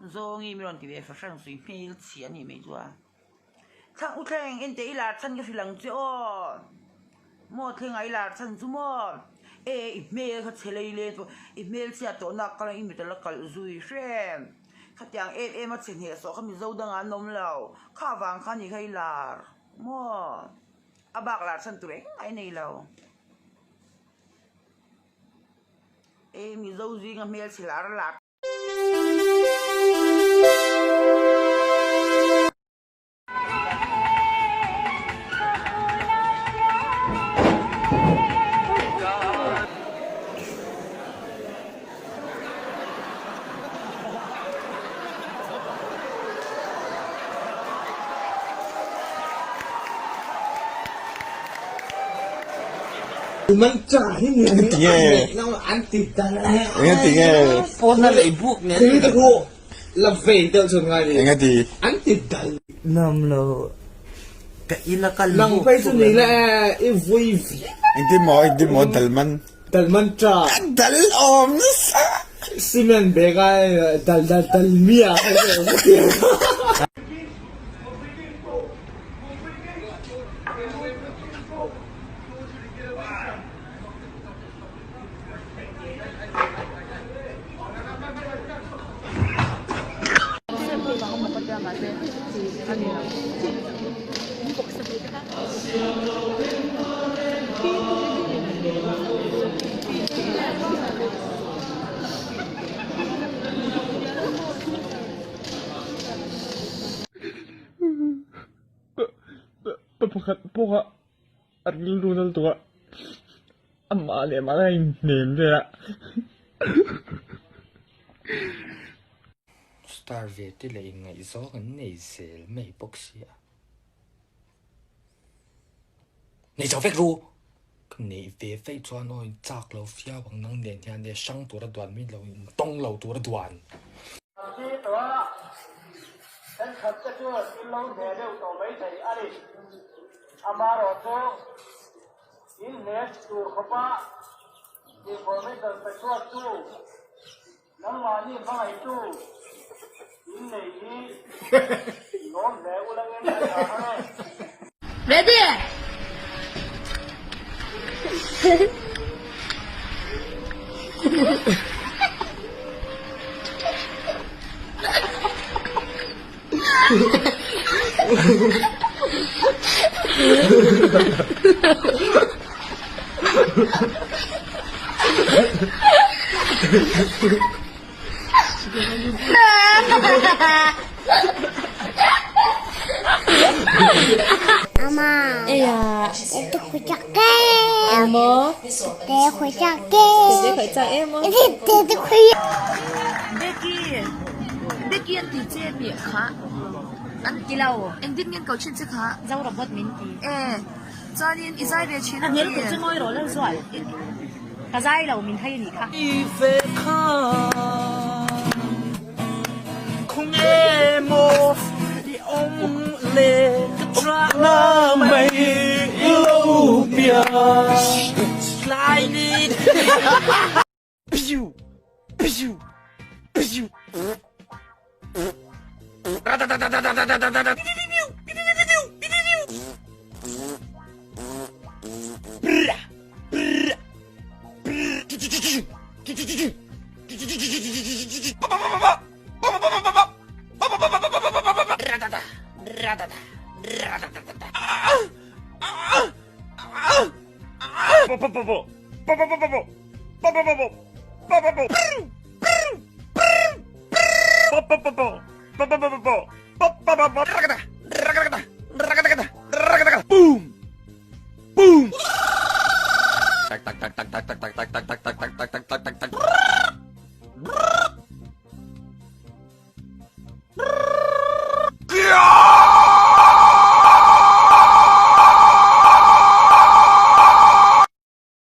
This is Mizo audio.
Zawngi mi rawn ti ve fahran sui hmel chhia a nih mai chu a. Thlang u thleng en teh i lar chhan ka hrilh ang che aw. Maw thlengah i lar chhan chu maw? E i hmel kha chhe lei le chu i hmel chhiat tawh nak kal i mit a la kalh zui hrem. Khatiang em em a chhe hnehsawh kha Mizo dangah an awm lo. Kha vang kha a nih kha i lar maw? A bak lar chhan tur engmah i nei lo. E Mizo zinga hmelchhe lar lar. Pa pakhat pawha a rilru nal tawh a, amah leh amah a inhnem vel a. Star ve te leh inngaihzawng an nei zel mai bawk sia. Nei chau vek ru! Ka neih ve feih chuan aw in chak lo fiau ang nang nen hian e hrang tura duan min lo in tawng lo tura duan. Thi tawh a, thenkhat te chuan in lo hne deuh tawh mai thei a ni. Amaherawhchu, in hne tur khawpa information pe chhuaktu, Nangmahni hmangaihtu in nei hi lawm hle ula em a tha ang e. Ready? Becky Becky an ti che mi kha an ti lo engtin nge an ko thin che kha Zo robot min ti e chuanin i zai ve thin a hmel tur chu ngawi rawh Lalzual ka zai lo min hai a nih kha. I ve kha khawnge maw i awm le ka thlahna mai i lo piang tlai ni.